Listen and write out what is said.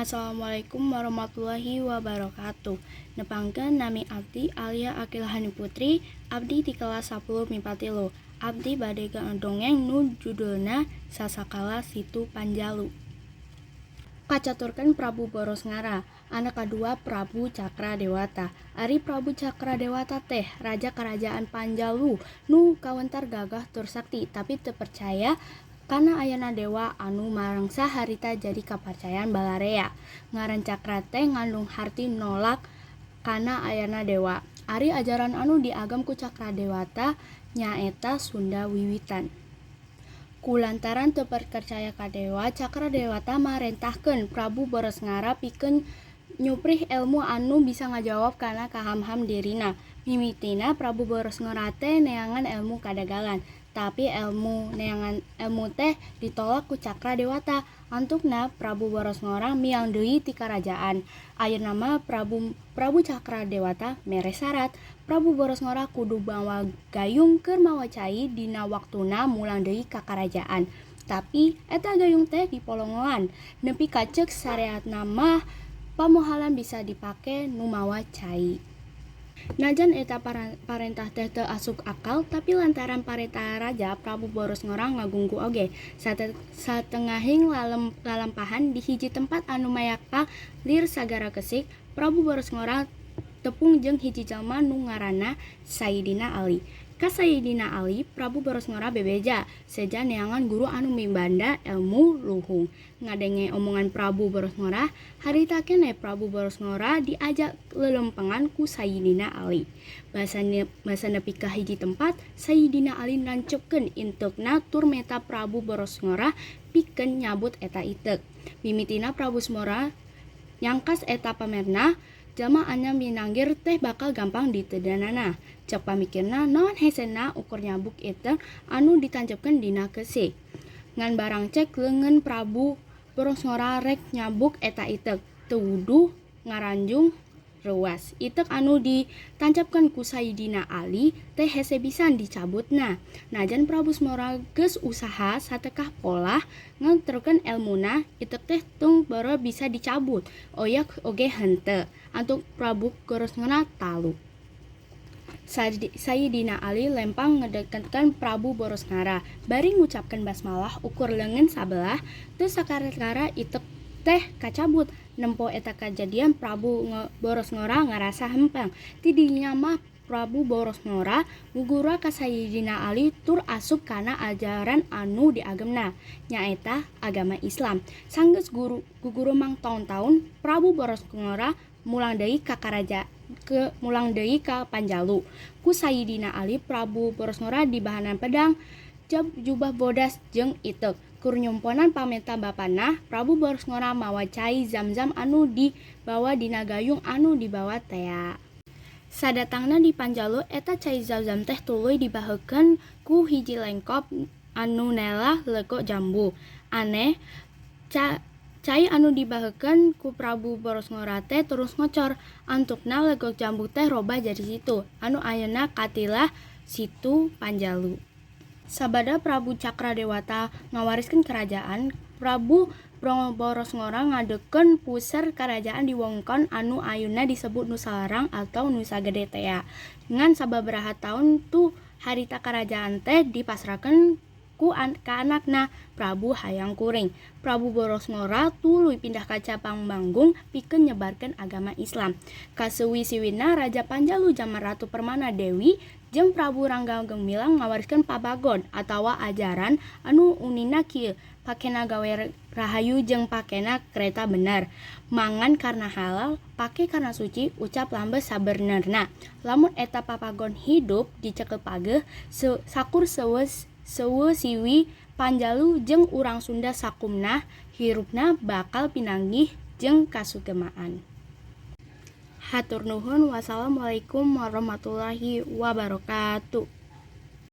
Assalamualaikum warahmatullahi wabarakatuh. Nepangkeun, nami abdi Alia Akilhani Putri, abdi di kelas 10 MIPA 3. Abdi bade ngadongeng nu judulna Sasakala Situ Panjalu. Kacaturkeun Prabu Borosngara, anak kadua Prabu Cakra Dewata. Ari Prabu Cakra Dewata teh raja kerajaan Panjalu nu kawentar gagah tur sakti, tapi teu percaya kana ayana dewa anu mangsa harita jadi kaparcayaan balarea. Ngaran Cakra teh ngandung harti nolak kana ayana dewa. Ari ajaran anu diagem ku Cakra Dewata nyaeta Sunda Wiwitan. Kulantaran teu percaya ka dewa, Cakra Dewata marentahkeun Prabu Borosngara pikeun nyuprih elmu anu bisa ngajawab kana kahamham dirina. Mimitina Prabu Borosngora teh neangan elmu kadagalan, tapi elmu neangan elmu teh ditolak ku Cakra Dewata. Antukna Prabu Borosngora miang deui ti karajaan. Ayeuna mah Prabu Prabu Cakra Dewata mere sarat. Prabu Borosngora kudu mawa gayung keur mawa cai dina waktuna mulang deui ka karajaan. Tapi eta gayung teh dipolongoan nepi ka ceuk sareatna mah pamohalan bisa dipake nu mawa cai. Najan eta parentah teh teu asup akal, tapi lantaran parentah raja, Prabu Borosngora ngagunggu oge. Satengahing lalampahan di hiji tempat anu mayaka lir Sagara Kesik, Prabu Borosngora tepung jeung hiji jalma nu ngaranna Sayidina Ali. Ka Sayidina Ali, Prabu Borosngora bebeja seja neangan guru anu mibanda elmu luhung. Ngadenge omongan Prabu Borosngora, harita keneh Prabu Borosngora diajak lelempangan ku Sayidina Ali. Basa nepi ka hiji tempat, Sayidina Ali nancepkeun inteukna tur menta Prabu Borosngora pikeun nyabut eta iteuk. Mimitina Prabu Borosngora nyangkas eta pamerna jalma anyar minanggir teh bakal gampang ditedanana. Cek pamikirna, naon hesena ukur nyabuk iteuk anu ditancepkeun dina keusik. Ngan barang cek leungeun Prabu Borosngora rek nyabuk eta iteuk, teu wuduh ngaranjung reuwas. Iteuk anu ditancepkeun ku Sayidina Ali teh hese pisan dicabutna. Najan Prabu Borosngora geus usaha satekah polah nganterkeun elmuna, iteuk teh tong boro bisa dicabut, oyak oge henteu. Antuk Prabu Borosngora taluk. Sayidina Ali lempang ngedeketkeun Prabu Borosngora bari ngucapkeun basmalah ukur leungeun sabelah, teu sakara-kara iteuk teh kacabut. Nempo eta kajadian, Prabu Borosngora ngarasa hempeng. Ti dinya mah Prabu Borosngora ngugura ka Sayidina Ali tur asup kana ajaran anu diagemna, nyaeta agama Islam. Sanggeus guguru mangtaun-taun, Prabu Borosngora mulang deui ka karaja ke mulang deui ka Panjalu. Ku Sayidina Ali, Prabu Borosngora dibahanan pedang, jubah bodas jeung iteuk. Keur nyumponan pamenta bapana, Prabu Borosngora mawa cai Zam-zam anu dibawa dina gayung anu dibawa tea. Sadatangna di Panjalu, eta cai Zam-zam teh tuluy dibaheukeun ku hiji lengkop anu nelah legok jambu. Aneh, cai anu dibaheukeun ku Prabu Borosngora teh terus ngocor. Antukna legok jambu teh robah jadi situ anu ayeuna katilah Situ Panjalu. Sabada Prabu Cakra Dewata ngawariskeun kerajaan, Prabu Borosngora ngadegkeun puser karajaan di wewengkon anu ayeuna disebut Nusa Larang atau Nusa Gede tea. Ngan sababaraha taun tu harita karajaan teh dipasrahkeun ka anakna, Prabu Hayam Kuring. Prabu Borosngora tuluy pindah ka Cabang Manggung pikeun nyebarkeun agama Islam. Kasuwi-suwina Raja Panjalu jaman Ratu Permana Dewi jeung Prabu Rangga Gemilang ngawariskeun papagon atawa ajaran anu unina kieu: pakena gawe rahayu jeung pakena kareta bener, mangan karena halal, pake karena suci, ucap lambe sabenerna. Lamun eta papagon hidup dicekel pageh, sakur seueuh siwi Panjalu jeung urang Sunda sakumna hirupna bakal pinanggih jeung kasugemaan. Hatur nuhun, wassalamualaikum warahmatullahi wabarakatuh.